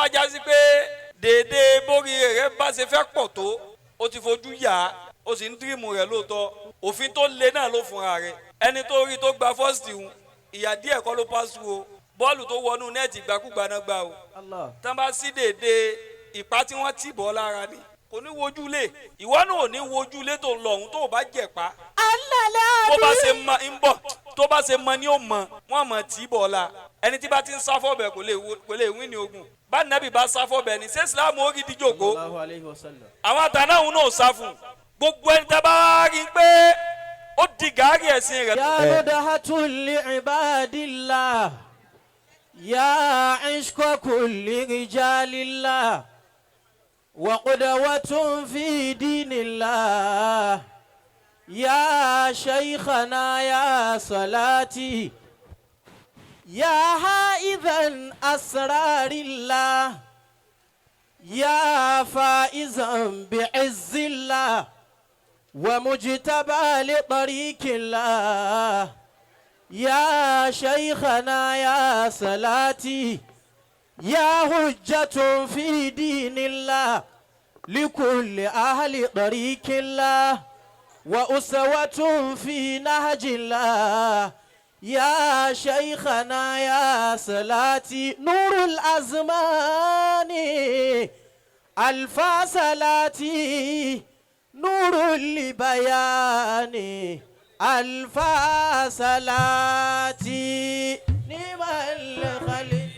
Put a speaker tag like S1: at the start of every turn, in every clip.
S1: Tó bá jásí pé déédéé bórí rẹ bá ṣe fẹ́ pọ̀ tó, ó ti fojú yà á, ó sì ń dream rẹ̀ lóòótọ́. Òfin tó le náà ló fúnra rẹ̀. Ẹni tó rí tó gba first hùn, ìyà díẹ̀ kọ́ ló pass o. Bọ́ọ̀lù tó wọnú net, gbàkúgbà náà gbà o.
S2: Allah.
S1: Tán bá sí déédéé ìpá tí wọ́n tì bọ́ lára ni, kò ní wojú lé. Ìwọ náà ò ní wojú lé tó ń lọ ọ̀hún tó o bá jẹ̀pá. Bó bá ṣe mọ ń bọ̀, tó bá ṣe mọ ni ó mọ wọ́n mọ̀ tí bọ̀ la. Ẹni tí bá ti ń sá fọ́bẹ̀ kò lè wí ní ogun. Bá nàbì bá sá fọ́bẹ̀ ni, ṣé Islam ó rí díjòkó?
S2: Sallallahu alayhi wa sallam.
S1: Àwọn àtànáhùn náà sá fún gbogbo ẹni tá a bá rí i pé ó di gàárì ẹ̀sìn rẹ̀.
S2: يا ندهة لعباد الله، يا عشق كل رجال الله، وقدوة في دين الله، يا شيخنا يا صلاتي، يا حائزا أسرار الله، يا فائزا بعز الله، ومجتبى لطريق الله، يا شيخنا يا صلاتي، يا حجة في دين الله لكل أهل طريق الله، وأسوة في نهج الله، يا شيخنا يا صلاتي، نور الأزمان ألف صلاتي، نور لبيان ألف صلاتي، نعم الخليل،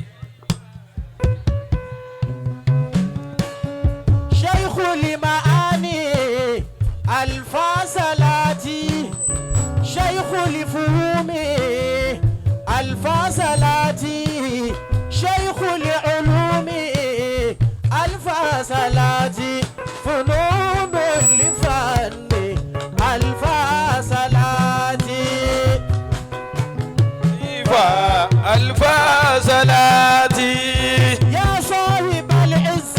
S2: شيخ المعاني ألف صلاتي، شيخ الفهوم ألف صلاتي، شيخ العلوم ألف صلاتي، فنون الفن ألف صلاتي.
S3: Ìfà alifa salati.
S2: يا صاحب العز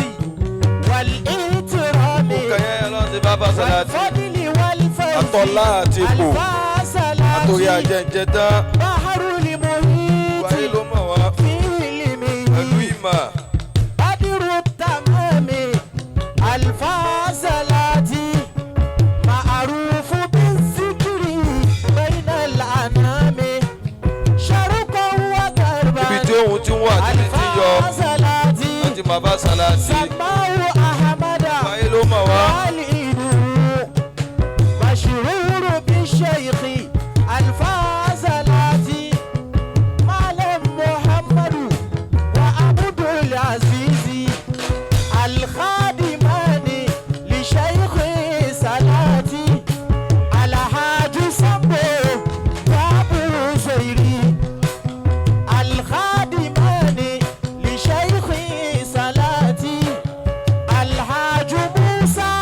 S2: والإكرام
S3: Kẹ̀yẹ́ ọlọ́run ti bá bá salati.
S2: والفضل والفوز.
S3: Àtọ̀lá àti ipò.
S2: ألف
S3: Àtòrí
S2: صلاتي.
S3: ajẹ́njẹ́ tán.
S2: بحر المحيط
S3: Wáyé ló mọ̀ wá.
S2: في علمه.
S3: Pẹ̀lú ìmọ̀.
S2: بدر التمام ألف صلاتي، معروف بالذكر بين الأنام شرقا وغربا.
S3: Ibi tí ohun tí wọ́n àti ibi tí yọ.
S2: ألف صلاتي.
S3: Láti máa bá salati.
S2: سماه أحمد.
S3: Wáyé ló mọ̀ wá.
S2: والإله مشهور بالشيخ ألف صلاتي، معلم محمد وعبد العزيز الخادمان لشيخ صلاتي، الحاج سمبو وابو سيري الخادمان لشيخ صلاتي، الحاج موسى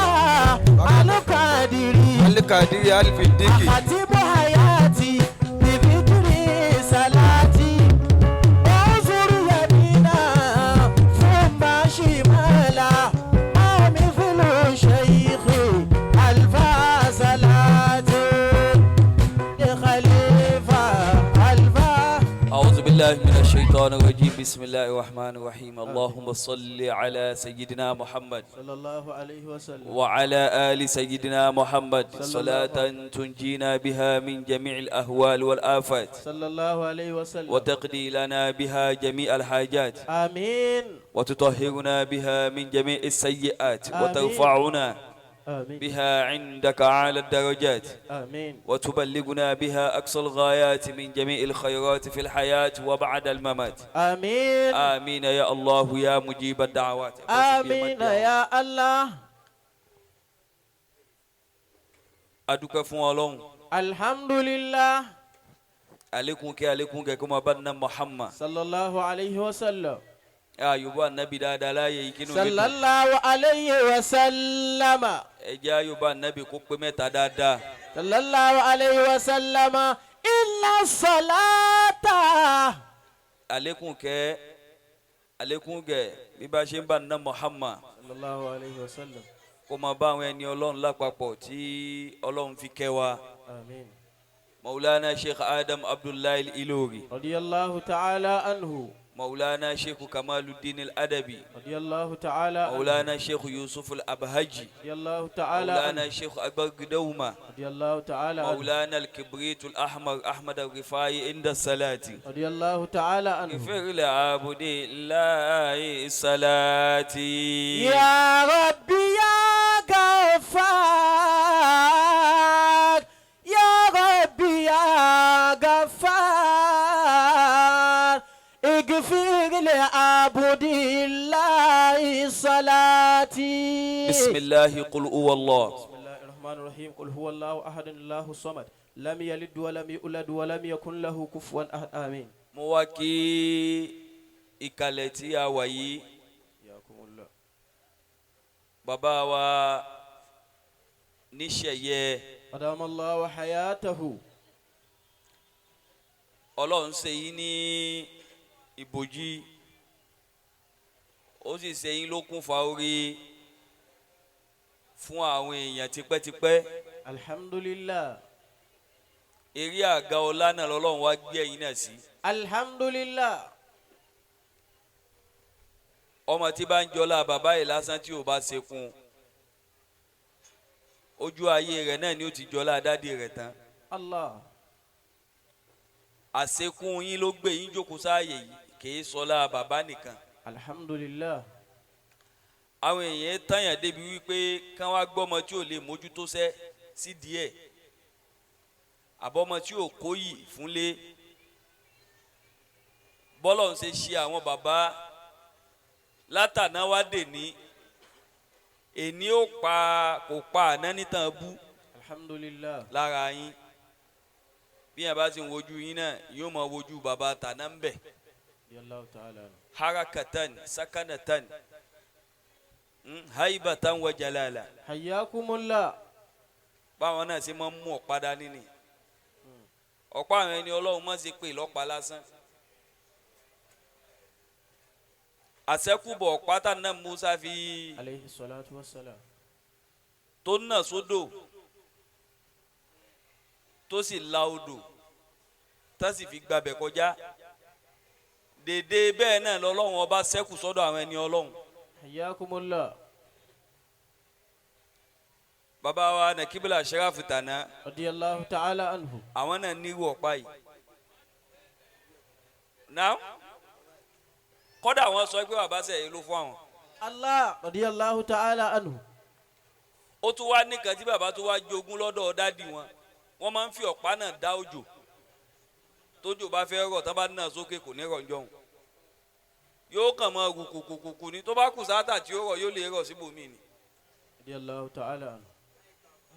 S2: القادري.
S3: Alikadiri alifidiki.
S2: أختم حياتي بذكر صلاتي، انظر يمينا ثم شمالا، ما مثل شيخ ألف صلاة خليفة ألف.
S1: أعوذ بالله من الشيطان الرجيم، بسم الله الرحمن الرحيم، اللهم صل على سيدنا محمد
S2: صلى الله عليه وسلم.
S1: وعلى آل سيدنا محمد.
S2: صلى الله
S1: صلاة تنجينا بها من جميع الأهوال والآفات.
S2: صلى الله عليه وسلم.
S1: وتقضي لنا بها جميع الحاجات.
S2: آمين.
S1: وتطهرنا بها من جميع السيئات.
S2: آمين.
S1: وترفعنا
S2: آمين.
S1: بها عندك أعلى الدرجات.
S2: آمين.
S1: وتبلغنا بها أقصى الغايات من جميع الخيرات في الحياة وبعد الممات.
S2: آمين.
S1: آمين يا الله يا مجيب الدعوات.
S2: آمين يا الله.
S1: Adúpẹ́ fún Ọlọ́run.
S2: الحمد لله.
S1: Àlékún kẹ́, àlékún kẹ́ kó máa bá nínú Muhammad.
S2: صلى الله عليه وسلم.
S1: Àyùbá nàbì dáadáa láàyè yìí, kínú mi
S2: صلى
S1: dùn.
S2: الله عليه وسلم.
S1: Ẹ jẹ́ àyùbá nàbì kó pé mẹ́ta dáadáa.
S2: صلى الله عليه وسلم إلا الصلاة.
S1: Àlékún kẹ́, àlékún gẹ̀, bí bá ṣe ń bá nínú Muhammad,
S2: صلى الله عليه وسلم.
S1: kó máa bá àwọn ẹni Ọlọ́run lápapọ̀ tí Ọlọ́run fi kẹ́ wa.
S2: آمين.
S1: Maulana Sheikh Adam Abdullahi Ilori.
S2: رضي الله تعالى عنه.
S1: Maulana Sheikh Kamaluddin Al-Adabi.
S2: رضي الله تعالى عنه.
S1: Maulana Sheikh Yusuf Al-Abhaji.
S2: رضي الله تعالى عنه.
S1: Maulana Sheikh Akbar Gidauma.
S2: رضي الله تعالى عنه.
S1: Maulana Al-Kibrit Al-Ahmar Ahmad Al-Rifai inda salati.
S2: رضي الله تعالى عنه.
S1: اغفر لعبد الله صلاتي.
S2: يا ربي يا غفار، يا ربي يا غفار، اغفر لعبد الله صلاتي.
S1: بسم الله، قل هو الله.
S2: بسم الله الرحمن الرحيم. قل هو الله أحد، الله الصمد، لم يلد ولم يولد ولم يكن له كفوا أحد. آمين.
S1: Mo wá kí ìkàlẹ̀ tí a wà yìí.
S2: حياكم الله.
S1: Bàbá wa níṣẹ̀yẹ.
S2: أدام الله حياته.
S1: Ọlọ́run ṣe yín ní ìbòjì, ó sì ṣe yín lókun fa orí fún àwọn èèyàn tipẹ́tipẹ́.
S2: الحمد لله.
S1: Eré àga ọlá náà lọ́lọ́run wá gbé ẹ̀yin náà sí.
S2: الحمد لله.
S1: Ọmọ tí bá ń jọlá bàbá yìí lásán, tí ò bá ṣe kún ojú ayé rẹ̀ náà ni ó ti jọlá dádì rẹ̀ tán.
S2: الله.
S1: Àṣekún yín ló gbé yín jókòó sáàyè yìí, kì í sọlá bàbá nìkan.
S2: الحمد لله.
S1: Àwọn èèyàn tàyàn débi wípé kán wá gbọ́mọ tí ò lè mójútó sẹ́ sí díẹ̀, àbọ̀mọ tí ò kó yìí fúnlé. Bọ́lọ̀ ń ṣe ṣe àwọn bàbá látàná wá dè ní èní, ó pa kò pa àná nítàn bú.
S2: الحمد لله.
S1: Lára yín, bí yẹn bá ti ń wojú yín náà, yóò máa wojú bàbá tàná ń bẹ̀.
S2: رضي الله تعالى عنه.
S1: Harakatan sakanatan, haibatan wa jalala.
S2: حياكم الله.
S1: Báwọn náà ṣe máa ń mú ọ̀pá dání ni ọ̀pá àwọn ẹni ọlọ́run má ṣe pè lọ́pàá lásán. Àṣẹ́kùbọ̀ ọ̀pá tá náà Musa fi
S2: عليه الصلاة والسلام.
S1: tó nà sódò, tó sì la odò, tá sì fi gbabẹ̀ kọjá, dèdè bẹ́ẹ̀ náà lọ́lọ́run ọba ṣẹ́kù sọ́dọ̀ àwọn ẹni ọlọ́run.
S2: حياكم الله.
S1: Bàbá wa nàkíbìlà sẹ́ráfù tàná.
S2: رضي الله تعالى عنه.
S1: Àwọn náà nírú ọ̀pá yìí náà. Kọ́dà wọ́n sọ pé bàbá sẹ̀ ló fún àwọn.
S2: الله رضي الله تعالى عنه.
S1: Ó tún wá nìkan tí bàbá tó wá jogún lọ́dọ̀ dádì wọn. Wọ́n máa ń fi ọ̀pá náà dá òjò. Tójò bá fẹ́ rọ̀, tán bá nà sókè, kò ní rọ̀ njọ́hun, yóò kàn máa rù kùkùkùkù ní. Tó bá kù sáátà tí ó rọ̀, yóò lè rọ̀ síbòmíì ni.
S2: رضي الله تعالى عنه.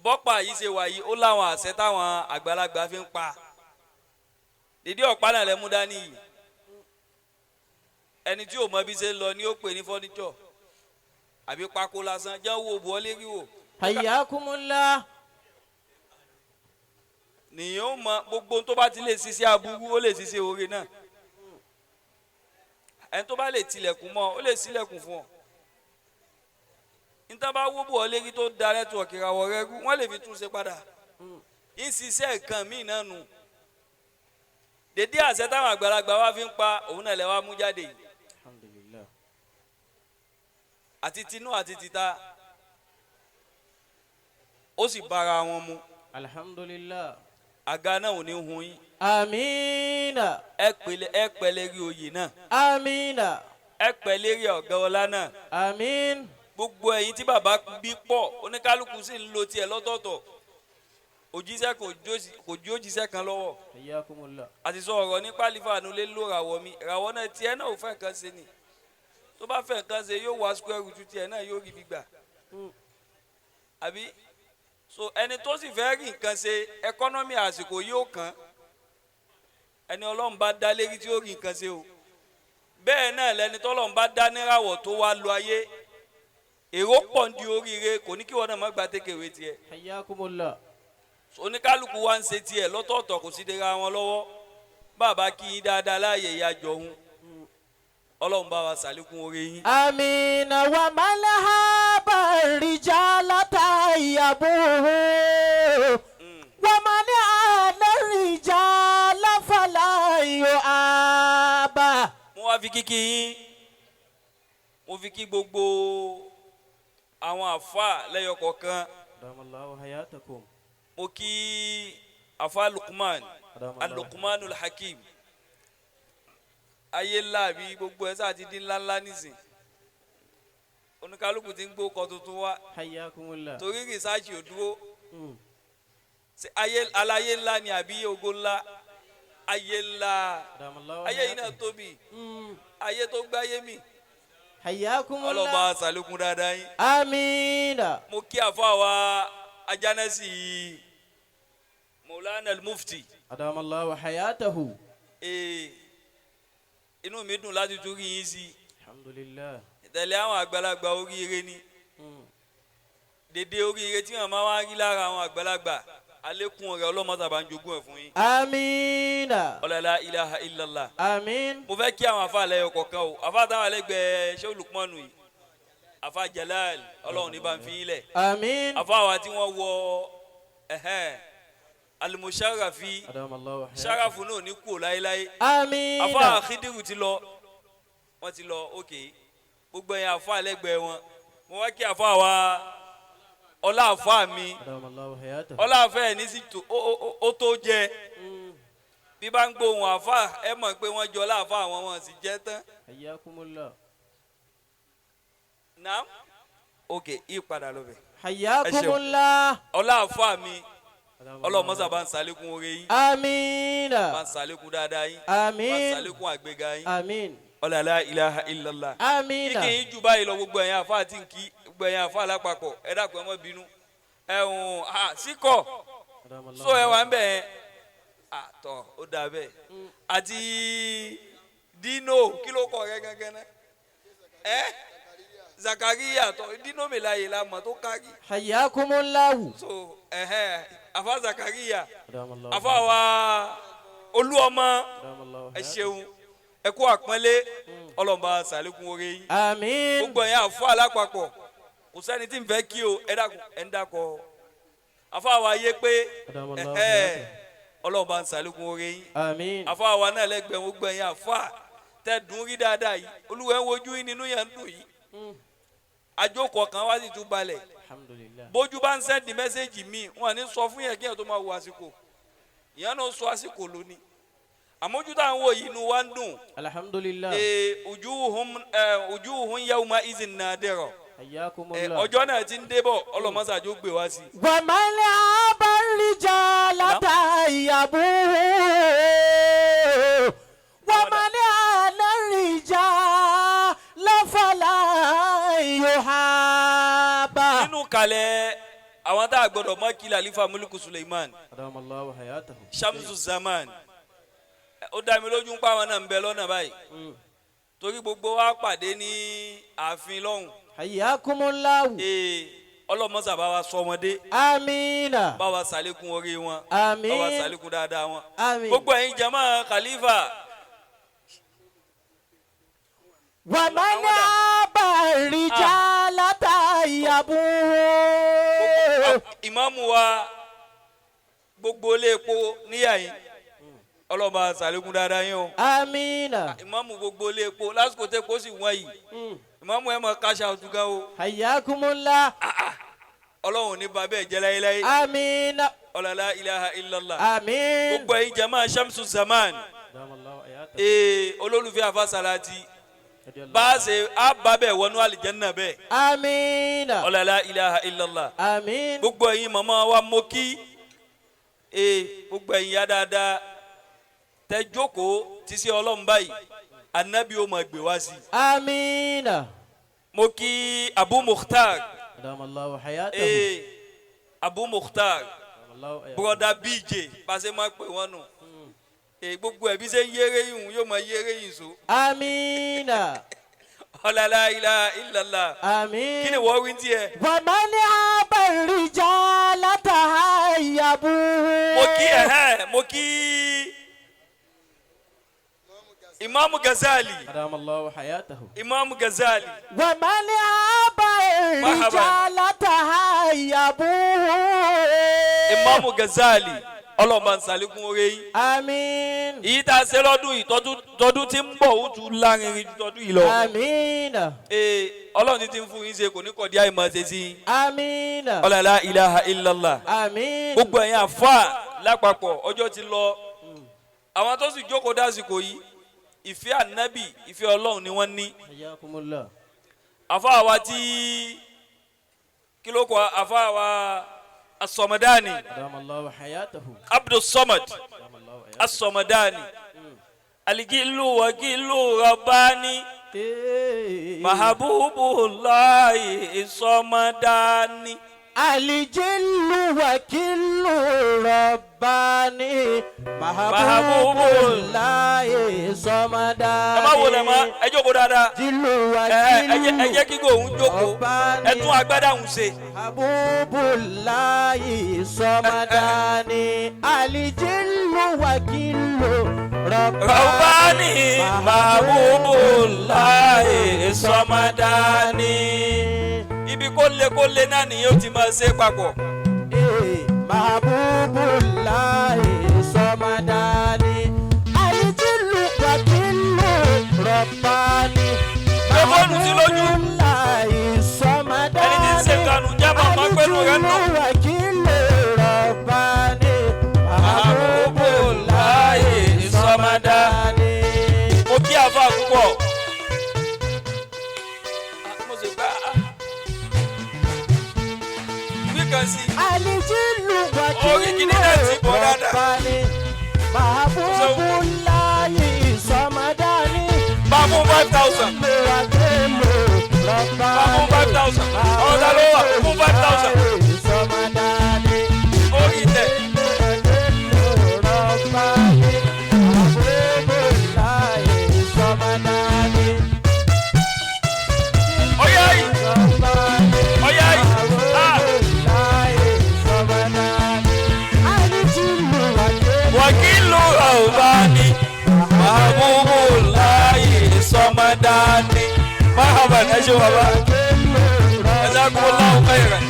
S1: Bọ́pà yìí ṣe wà yìí, ó láwọn àṣẹ táwọn àgbàlagbà fi ń pa dídí ọ̀pá náà lẹ́mú dání yìí. Ẹni tí ò mọ bí ṣe ń lọ ni ó pè ní fọ́níjọ́ àbí pákó lásán. Jẹ́ wo bọ́ lérí wò.
S2: حياكم الله.
S1: Nìyẹn ó mọ gbogbo tó bá ti lè ṣiṣẹ́ aburú, ó lè ṣiṣẹ́ oore náà. Ẹni tó bá lè tilẹ̀kùn mọ́, ó lè ṣílẹ̀kùn fún ọ. Níta bá wó bọ̀ lérí tó da nẹ́tíwọ̀kì ìràwọ̀ rẹ rú, wọ́n lè fi tún ṣe padà. Ń ṣiṣẹ́ nǹkan míì náà nù. Dédé àṣẹ táwọn àgbàlagbà wa fi ń pa òun náà lẹ wá mú jáde yìí.
S2: الحمد لله.
S1: Àti tinú àti tìta, ó sì bára wọn mu.
S2: الحمد لله.
S1: Àga náà ò ní hun yín.
S2: آمين.
S1: Ẹ pẹ̀lẹ́, ẹ pẹ̀lẹ́ rí oyè náà.
S2: آمين.
S1: Ẹ pẹ̀lẹ́ rí ọ̀gá ọlá náà.
S2: آمين.
S1: Gbogbo ẹ̀yin tí bàbá bí pọ̀, oníkálukú sì ń lo tiẹ̀ lọ́tọ̀ọ̀tọ̀. Òjíṣẹ́ kò jí òjíṣẹ́ kan lọ́wọ́.
S2: حياكم الله.
S1: Àti sọ ọ̀rọ̀ nípa àlìfà ànulẹ̀ ló ràwọ̀ mi. Ràwọ̀ náà tiẹ̀ náà ò fẹ́ nǹkan ṣe ni. Tó bá fẹ́ nǹkan ṣe, yóò wá square root tiẹ̀ náà, yóò rí bí gbà àbí. So ẹni tó sì fẹ́ rí nǹkan ṣe, economy àsìkò yóò kàn ẹni ọlọ́run bá dá lérí tí ó rí nǹkan ṣe o. Bẹ́ẹ̀ náà lẹni tọ́lọ́run bá dá níràwọ̀ tó wá lo ayé, èrò pọ̀ ń di oríire, kò ní kí wọn náà má gba tékèwé tiẹ̀.
S2: حياكم الله.
S1: Oníkálukú wa ń ṣe tiẹ̀ lọ́tọ̀ọ̀tọ̀, kò sí dira wọn lọ́wọ́. Bàbá kí yín dáadáa láàyè ìyá jọ̀hún. Ọlọ́run bá wa ṣàlékún oore yín.
S2: آمين. ومن هاب الرجال طيبوه، ومن عاد الرجال فلا يؤاب.
S1: Mo wá fi fi kíkí yín, mo fi kí gbogbo àwọn àfa lẹ́yọ kọ̀ọ̀kan.
S2: أدام الله حياتكم.
S1: Mo kí àfa Lukman, Al-Lukmanul Hakim. Ayé ńlá àbí gbogbo ẹ sáà ti dín ńláńlá nísìn, oníkálukú ti ń gbó kọ tuntun wá.
S2: حياكم الله.
S1: Torí rìsáàcì ò dúró. Ṣé ayé aláyé ńlá ni àbí ogo ńlá? Ayé ńlá.
S2: أدام الله
S1: Ayé yìí náà
S2: حياتكم.
S1: tóbi, ayé tó gbáyé mi.
S2: حياكم
S1: Ọlọ́ba
S2: الله.
S1: sàlékún dáadáa yín.
S2: آمين.
S1: Mo kí àfa wa ajánásì Maulana Mufti.
S2: أدام الله حياته.
S1: Ee, inú mi dùn láti tún rí yín sí.
S2: الحمد لله.
S1: Ìtẹ̀lé àwọn àgbàlagbà oríire ni. Dédé oríire tí wọn máa wá rí lára àwọn àgbàlagbà, àlékún rẹ̀ ọlọ́mọsàbà ń jogún ẹ̀ fún yín.
S2: آمين.
S1: Ọlọ́lá ilaha illallah.
S2: آمين.
S1: Mo fẹ́ kí àwọn afa lẹ́yọ kọ̀ọ̀kan o. Afa táwọn alẹ́gbẹ̀ẹ́ Shehu Lukmanu yìí, afa Jalal, Ọlọ́run ní bá ń fi yín lẹ̀.
S2: آمين.
S1: Afa wa tí wọ́n wọ ẹ̀hẹ́n alimusharafi.
S2: أدام الله حياته.
S1: Sharafu náà ní kú láéláé.
S2: آمين.
S1: Afa Khidiru ti lọ, wọ́n ti lọ. Ok, gbogbo ẹ̀yin afa alẹ́gbẹ̀ẹ́ wọn, mo wá kí afa wa ọlá afa mi.
S2: أدام الله حياته.
S1: Ọlá afa ẹ̀ ní sí tó ó tó jẹ bí bá ń gbóhùn afa, ẹ mọ̀ pé wọ́n jọ ọlá afa àwọn, wọn sì jẹ́ tán.
S2: حياكم الله.
S1: Naam, ok, ìpadà lọ bẹ̀.
S2: حياكم الله.
S1: Ọlá àfa mi,
S2: أدام
S1: ọlọ́mọ
S2: الله.
S1: sábà ń sàlékún oore yín,
S2: آمين.
S1: bá ń sàlékún dáadáa yín, bá ń
S2: آمين.
S1: sàlékún àgbéga yín.
S2: آمين.
S1: Ọlọ́lá ilaha illallah.
S2: آمين.
S1: Kíkì yín jù báyìí lọ. Gbogbo ẹ̀yin àfa àti nkí, gbogbo ẹ̀yin àfa lápapọ̀, ẹ dákun, ẹ má bínú. Ẹ̀hún síkọ̀.
S2: أدام الله
S1: So ẹ wà ń bẹ̀ yẹn àtọ̀, ó dà bẹ́ẹ̀. Àti Dino, kí ló kọ rẹ gangan náà? Ẹ Zakariya tọ Dino melaye la mọ̀ tó kárí.
S2: حياكم الله.
S1: So ẹhẹn, afa Zakariya,
S2: أدام الله
S1: afa wa Olúọmọ,
S2: أدام الله
S1: ẹ
S2: حياته.
S1: ṣeun, ẹ kú àpọ́nlé, ọlọ́mọba sàlékún oore yín.
S2: آمين.
S1: Gbogbo ẹ̀yin àfọ alápapọ̀, kò sẹ́ni tí ń fẹ́ kí o. Ẹ dákun, ẹ ń dákọ̀ afa wa yé pé
S2: أدام الله
S1: ẹhẹn,
S2: حياته.
S1: ọlọ́mọba sàlékún oore yín.
S2: آمين.
S1: Afa wa náà lẹ́gbẹ̀ẹ́, gbogbo ẹ̀yin àfọ tẹ dùn rí dáadáa yìí, olúwẹ̀ ń wojú yín, nínú yẹn ń dùn yìí, àjókòó kan wá sì tún balẹ̀.
S2: الحمد لله.
S1: Bójú bá ń send message mi, wọn ní sọ fún yẹn kí yẹn tó máa wo àsìkò ìyẹn náà sọ àsìkò lónìí. Àmójútó àwọn wò yìí, inú wa ń dùn.
S2: الحمد لله.
S1: Ee, wujuhum wujuhun yawma izin nadira.
S2: حياكم
S1: Ẹ
S2: الله.
S1: ọjọ́ náà ti ń débọ̀, ọlọ́mọsàájú gbé wá sí.
S4: ومن عاب الرجال تهيبوه ومن على الرجال فلا يحاب.
S1: Nínú kalẹ̀ àwọn tá a gbọdọ̀ mọ́ kí Lalifa Muluku Suleiman,
S2: أدام الله حياته.
S1: Shamsu Zaman, ó dá mi lójú ń pa àwọn náà ń bẹ lọ́nà báyìí, torí gbogbo wa pàdé ní ààfin lọ́hùn.
S2: حياكم الله.
S1: Ee, ọlọ́mọsà bá wa sọ wọn dé.
S2: آمين.
S1: Bá wa sàlékún orí wọn, bá wa
S2: آمين.
S1: sàlékún dáadáa wọn.
S2: آمين.
S1: Gbogbo ẹ̀yin jama Khalifa.
S4: ومن عاب الرجال تهيبوه.
S1: Ìmáàmù wa gbogbo ilé epo níyà yín, ọlọ́mọ sàlékún dáadáa yín o.
S2: آمين.
S1: Ìmáàmù gbogbo ilé epo, lásìkò tẹ kó sì wọ́n yìí, ìmáàmù ẹ̀ mọ̀ káṣá ọ̀tún gan o.
S2: حياكم الله.
S1: Ọlọ́run ò ní ba bẹ́ẹ̀ jẹ́ láéláé.
S2: آمين.
S1: Ọlọ́lá ilaha illallah.
S2: آمين.
S1: Gbogbo ẹ̀yin jama Shamsu Zaman,
S2: أدام الله حياته.
S1: ee, olólùfẹ́ afa Salati,
S2: رضي الله.
S1: bá a ṣe á bá bẹ́ẹ̀ wọnú àlìjẹ́nà bẹ́ẹ̀.
S2: آمين.
S1: Ọlọ́lá ilaha illallah.
S2: آمين.
S1: Gbogbo ẹ̀yin màmá wa mo kí. Ee, gbogbo ẹ̀yin ya dáadáa tẹ jókòó ti ṣe Ọlọ́run báyìí, anabi ó máa gbé wá sí i.
S2: آمين.
S1: Mo kí Abu Mukhtar.
S2: أدام الله حياته.
S1: Ee, Abu Mukhtar,
S2: أدام الله حياته.
S1: Broda BJ pàṣẹ máa pè wọ́n nù. Ee, gbogbo ẹbí ṣe ń yéré yìí, yóò máa yéré yìí so.
S2: آمين.
S1: Ọlọ́lá ilaha illallah.
S2: آمين.
S1: Kí ni wọ́n wí tiẹ̀?
S4: ومن عاب الرجال تهيبوه.
S1: Mo kí ẹ̀hẹ́, mo kí Imaamu Ghazali.
S2: أدام الله حياته.
S1: Imaamu Ghazali.
S4: ومن عاب
S1: مرحبا.
S4: الرجال تهيبوه.
S1: Imaamu Ghazali. Ọlọ́run bá ń sàlékún oore yín.
S4: Àmín.
S1: Èyí tá a ṣe lọ́dún yìí, tọdún tí ń bọ̀ ó tún lárinrin ju tọdún yìí lọ.
S4: Àmín.
S1: Ee, Ọlọ́run ti ń fún yín ṣe, kò ní kọ̀dí àìmọ̀ ṣe sí yín.
S4: Àmín.
S1: Ọlọ́lá ilaha illallah.
S4: Àmín.
S1: Gbogbo ẹ̀yin àfa lápapọ̀, ọjọ́ ti lọ. Àwọn tó sì jókòó dásìkò yìí, ìfẹ́ ànábì, ìfẹ́ Ọlọ́run ni wọ́n ní.
S2: Hayyakumullah.
S1: Àfa wa tí kí ló kọ, àfa wa Asọmọdani.
S2: Adamallahu hayatahu.
S1: Abdul Samad.
S2: Adamallahu hayatahu.
S1: Asọmọdani, alijilu wakilu rabani, mahabubulayi sọmọdani.
S4: Alijilu wakilu rabbani mahabubulayi sọmọdani.
S1: Ẹ má wo lẹ mọ, ẹ jókòó dáadáa.
S4: Jilu
S1: Ẹ ẹ jẹ́ ẹ
S4: wakilu
S1: jẹ́ kí gòun jókòó, ẹ tún agbádá òun ṣe.
S4: Habubulayi sọmọdani alijilu wakilu
S1: Rabbani
S4: rabbani
S1: mahabubulayi sọmọdani. Ibi kó le kó le náà nìyẹn ó ti máa ṣe papọ̀.
S4: Mahabubulayi sọmọdani alijilu wakilu rabbani
S1: Gbé fóònù sí lójú.
S4: Mahabubulayi sọmọdani
S1: Ẹni tí ń ṣe kanu jábọ̀ máa pẹ́nu rẹ̀ nù.
S4: alijilu wakilu rabbani
S1: Mahabubulayi sọmọdani. Mo kí àfa púpọ̀. Mo sì gbá wí kan sí i.
S4: Alijilu
S1: Orí kìíní náà ti bọ̀ dáadáa.
S4: rabbani mahabubulayi sọmọdani.
S1: Bá a mú 5,000. Bá a mú 5,000. Ọ̀dà ló wà fún 5,000. Orí tẹ̀. Ọ̀yá yìí. Ọ̀yá yìí. Ah. Wàkìlù Rabbani mahabubulayi sọmọdani. Marhaban, ẹ ṣe bàbá. Jazakumullahu khairan.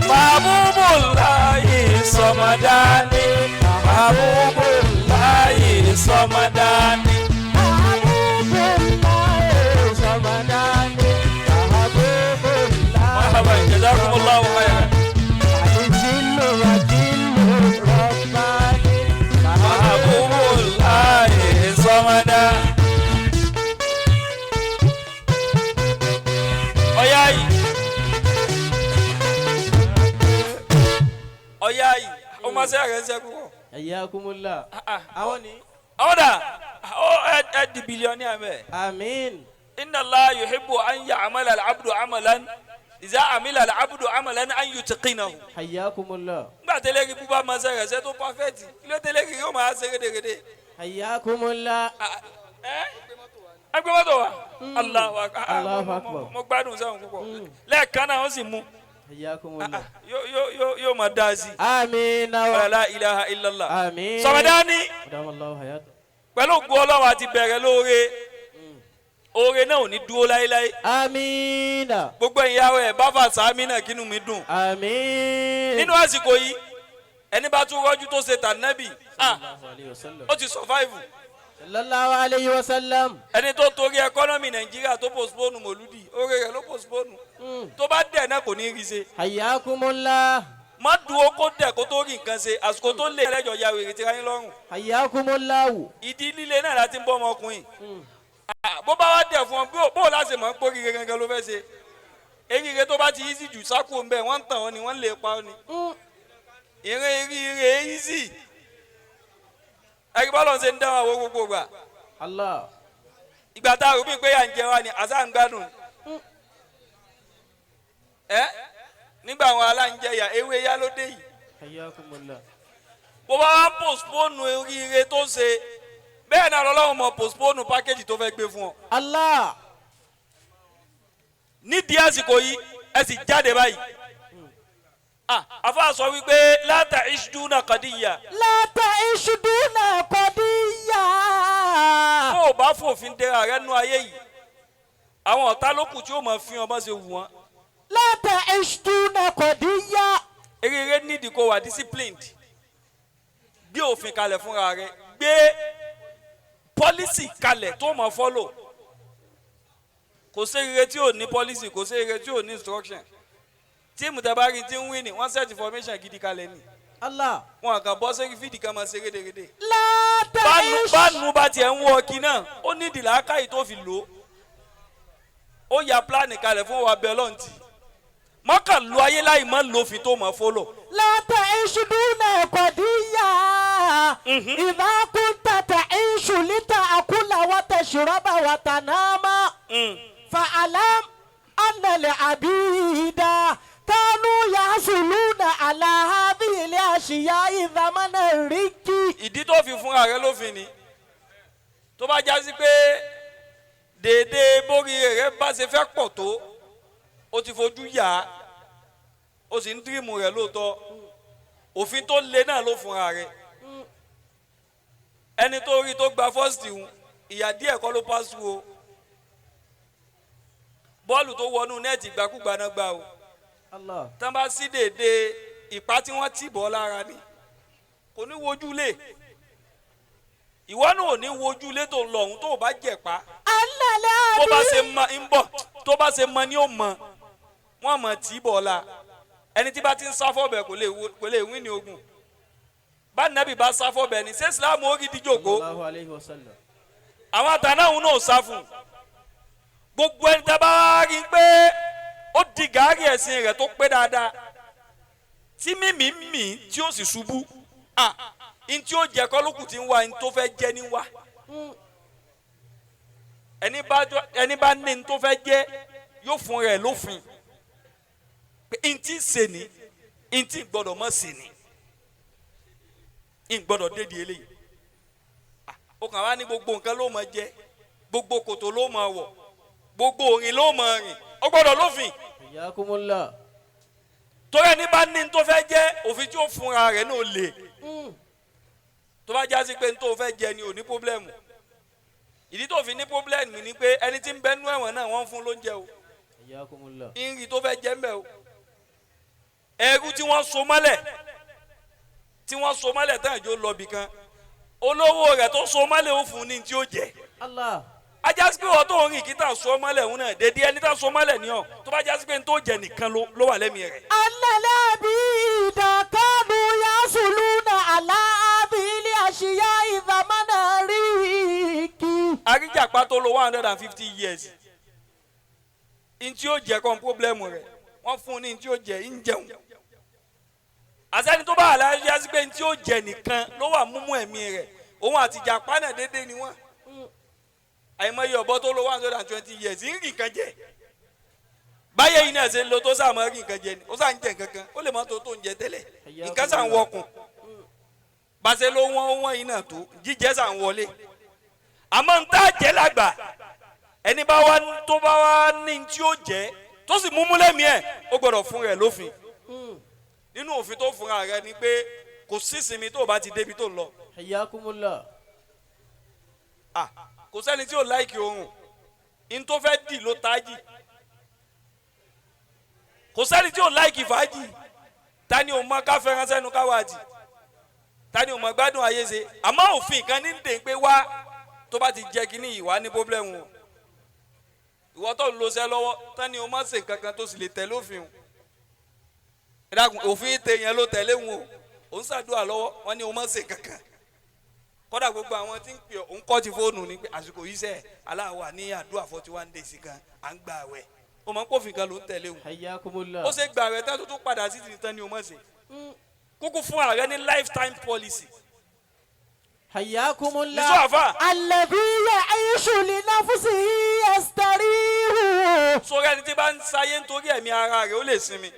S1: Mahabubulayi sọmọdani. Mahabubulayi sọmọdani. Marhaban, jazakumullahu khairan. Mahabubulayi sọmọdani. Ọ̀yá yìí. Ọ̀yá yìí. Ó máa ṣe àrẹ ṣe púpọ̀.
S2: Hayyakumullah.
S1: Ah, ah.
S2: Àwọn ni.
S1: Ọ̀dà ó ẹ ẹ di billionaire mẹ́.
S2: Àmín.
S1: Inna Allah yuhibbu an ya'mala al-abdu amalan iza amila al-abdu amalan an yutqinahu.
S2: Hayyakumullah.
S1: Nígbà tẹ́lẹ̀ kí búba máa ṣe rẹ̀ ṣe tó perfect, kí ló tẹ́lẹ̀ kí yóò máa ṣe rédèrèdè?
S2: Hayyakumullah.
S1: Ah, ẹ ẹ gbé mọ́tò wa. Allahu akbar. Ah,
S2: Allahu akbar.
S1: Mo gbádùn sẹ́wọ̀n púpọ̀. Lẹ́ẹ̀kan náà wọ́n sì mú.
S2: Hayyakumullah.
S1: Yóò yóò yóò yóò máa dá sí i.
S4: Àmín.
S1: La ilaha illallah.
S2: Àmín.
S1: Sọmọdání
S2: Adamallahu hayatahu.
S1: pẹ̀lú ògùn Ọlọ́run àti bẹ̀rẹ̀ lóore. Oore náà ò ní dúró láéláé.
S4: Àmín.
S1: Gbogbo ìyàwó ẹ̀ bá fà sáámi náà, kínú mi dùn.
S4: Àmín.
S1: Nínú àsìkò yìí, ẹni bá tún rọ́jú tó ṣe tànẹ́bì, ah,
S2: Sallallahu alayhi wa sallam.
S1: ó ti survive.
S4: Sallallahu alayhi wa sallam.
S1: Ẹni tó torí economy Nàìjíríà tó postpone mòlúdì, oore rẹ̀ ló postpone. Tó bá dẹ̀ náà, kò ní rí ṣe.
S4: Hayyakumullah.
S1: Má dúró kó dẹ̀ kó tó rí nǹkan ṣe. Àsìkò tó lè ẹlẹ́jọ̀ ya wèrè tira yín lọ́rùn.
S4: Hayyakumullahu.
S1: Ìdí líle náà láti ń bọ́ ọmọkùnrin. Ah, bó bá wá dẹ̀ fún ọ, bó o láṣẹ mọ̀ ń pórí gangan ló fẹ́ ṣe. Eríire tó bá ti easy jù, sákò ń bẹ̀, wọ́n ń tàn ọ́ ni, wọ́n lè pa ọ́ ni. Ìrìn eríire easy. Ẹ̀rí bọ́lọ̀ ń ṣe ń dáhùn àwọn gbogbo gbà.
S2: Allah.
S1: Ìgbà tá a rò bíi pé à ń jẹ wa ni àṣà ń gbádùn. Ẹ nígbà àwọn aláǹjẹyà ewé yá ló dé yìí.
S2: Hayyakumullah.
S1: Bó bá wá ń postpone oríire tó ṣe bẹ́ẹ̀ náà, lọ́lọ́run mọ̀ postpone package tó fẹ́ gbé fún ọ.
S4: Allah.
S1: Nídìí àsìkò yìí, ẹ sì jáde báyìí. Ah, àfa sọ wípé la ta'ish duna qadiyya.
S4: La ta'ish duna qadiyya.
S1: Tó o bá fòfin dera rẹ nú ayé yìí, àwọn ọ̀tá ló kù tí ó máa fi hàn bá ṣe wù wọ́n.
S4: لا تعش دون قضية
S1: Eré nídìí kó wà disciplined. Gbé òfin kalẹ̀ fúnra rẹ, gbé policy kalẹ̀ tó mọ̀ follow. Kò sí eré tí ò ní policy, kò sí eré tí ò ní instruction. Team tẹ́ bá rí tí ń win ni wọ́n set formation gidi kalẹ̀ ni.
S2: Allah.
S1: Wọn kàn bọ́ sórí field kan máa ṣe rédèrèdè.
S4: لا
S1: Bánu
S4: تعش
S1: bánu bá tiẹ̀ ń wọ ọkì náà, ó ní ìdìlákàyè tó fi lò ó. Ó ya plan kalẹ̀ fún wa bẹ́ẹ̀ lọ́ntì. Mọ́kàn lu ayé láì mọ́ lófin tó mọ̀ follow.
S4: لا تعيش دون قضية إذا كنت تعيش لتأكل وتشرب وتنام فاعلم أن العبيد كانوا يحصلون على هذه الأشياء زمن الرق.
S1: Ìdí tó fi fúnra rẹ lófin ni tó bá já sí pé déédéé bórí rẹ bá ṣe fẹ́ pọ̀ tó, ó ti fojú yà á, ó sì ń dream rẹ lóòótọ́, òfin tó le náà ló fúnra rẹ. Ẹni tó rí tó gba first hùn, ìyà díẹ̀ kọ́ ló pass o. Bọ́ọ̀lù tó wọnú net, gbàkúgbà náà gbà o.
S2: Allah.
S1: Tán bá sí déédéé ìpá tí wọ́n tì bọ́ lára ni, kò ní wojú lé. Ìwọ náà ò ní wojú ilé tó ń lọ ọ̀hún tó o bá jẹ̀pá.
S4: أن
S1: Bó bá ṣe
S4: العبيد
S1: mọ ń bọ̀, tó bá ṣe mọ ni ó mọ, wọ́n mọ̀ tí bọ̀ la. Ẹni tí bá ti ń sá fọ́bẹ̀ kò lè wí ní ogun. Bá nàbì bá sá fọ́bẹ̀ ni, ṣé Islam ó rí díjòkó?
S2: Sallallahu alayhi wa sallam.
S1: Àwọn àtànáhùn náà sá fún gbogbo ẹni tá a bá rí i pé ó di gàárì ẹ̀sìn rẹ̀ tó pé dáadáa, tí mímì mì tí ó sì ṣubú, ah, n tí ó jẹ kọ́ lókùn tí ń wá, n tó fẹ́ jẹ́ ní wá. Ẹni bá ní n tó fẹ́ jẹ́, yóò fún rẹ̀ lófin pé n tí ń ṣe ní, n tí gbọ́dọ̀ mọ̀ ṣe ní, n gbọ́dọ̀ dédìí eléyìí. Ó kàn wá ní gbogbo nǹkan ló máa jẹ, gbogbo kòtò ló máa wọ̀, gbogbo òrìn ló máa rìn, ó gbọ́dọ̀ lófin.
S2: Hayyakumullah.
S1: Torí ẹni bá ní n tó fẹ́ jẹ́, òfin tí ó fúnra rẹ̀ náà lè. Tó bá jásí pé n tó fẹ́ jẹ ni, ò ní problem. Ìdí tó fi ní problem ni pé ẹni tí ń bẹ nú ẹ̀wọ̀n náà, wọ́n ń fún lóúnjẹ o.
S2: Hayyakumullah.
S1: Ìrì tó fẹ́ jẹ́ ń bẹ̀ o. Ẹrú tí wọ́n so mọ́lẹ̀, tí wọ́n so mọ́lẹ̀ tán, ìjọ lọ bì kan, olówó rẹ̀ tó so mọ́lẹ̀ ó fún ní tí ó jẹ.
S2: Allah.
S1: Ajásí pé wọ́n tó ń rìn kí tá a so mọ́lẹ̀ òun náà dédé ẹni tá a so mọ́lẹ̀ ní ọ. Tó bá jásí pé n tó jẹ nìkan ló wà lẹ́mìí rẹ̀.
S4: أن العبيد كانوا يحصلون على هذه الأشياء زمن الرق.
S1: Àríjàpá tó lo 150 years, n tí ó jẹ kọ́ problem rẹ̀, wọ́n fún un ní n tí ó jẹ, ń jẹun. Àsẹ́ni tó bá wà láyé jásí pé n tí ó jẹ nìkan ló wà múmú ẹ̀mí rẹ̀, òun àti ìjàpá náà dédé ni wọ́n. Àìmọye ọ̀bọ tó lo 120 years ń rí nǹkan jẹ. Báyé yìí náà ṣe ń lo tó sáà máa rí nǹkan jẹ ni, ó sáà ń jẹ nǹkan kan, ó lè má tó tó ń jẹ tẹ́lẹ̀, nǹkan sáà ń wọkùn bàṣẹ ló wọ́n wọ́n yìí náà tó jíjẹ sáà ń wọlé. Àmọ́ ń tá jẹ́ lágbà, ẹni bá wá tó bá wá ní tí ó jẹ́, tó sì múmú lẹ́mìí ẹ̀, ó gbọ́dọ̀ fún rẹ̀ lófin. Nínú òfin tó fúnra rẹ̀ ni pé kò sí ìsinmi tó o bá ti débi tó ń lọ.
S2: Hayyakumullah.
S1: Ah, kò sẹ́ni tí ò like oorun, n tó fẹ́ dì ló tají. Kò sẹ́ni tí ò like fàájì. Ta ni ò mọ ká fẹ́ràn sẹ́nu káwájì? Ta ni ò mọ gbádùn ayé ṣe? Àmọ́ òfin kan ní dè pé wá, tó bá ti jẹ́ kínní yìí, wá ní problem o. Ìwọ tó ń lo iṣẹ́ lọ́wọ́ tán ni o má ṣe nǹkan kan tó sì lè tẹ̀lé òfin o. Ẹ dákun, òfin tẹ yẹn ló tẹ̀lé wọn o. Ò ń ṣàdúrà lọ́wọ́, wọn ni o má ṣe kankan. Kódà gbogbo àwọn tí ń pè ọ́, òun kọ́ ti fóònù ni pé àsìkò yìí sẹ́ aláwa ní àdúrà 41 days kan, à ń gba àwẹ̀. O máa ń kófin kan ló ń tẹ̀lé wọn.
S2: Hayyakumullah.
S1: Ó ṣe gba àwẹ̀ tán, tó tún padà sí ti tán ni o má ṣe. Kúkú fún ààrẹ ní lifetime policy.
S2: Hayyakumullah.
S1: Nìṣó àfà.
S4: الذي يعيش لنفسه يستريح.
S1: Sórí ẹni tí bá ń sáyé nítorí ẹ̀mí ara rẹ̀, ó lè sinmi.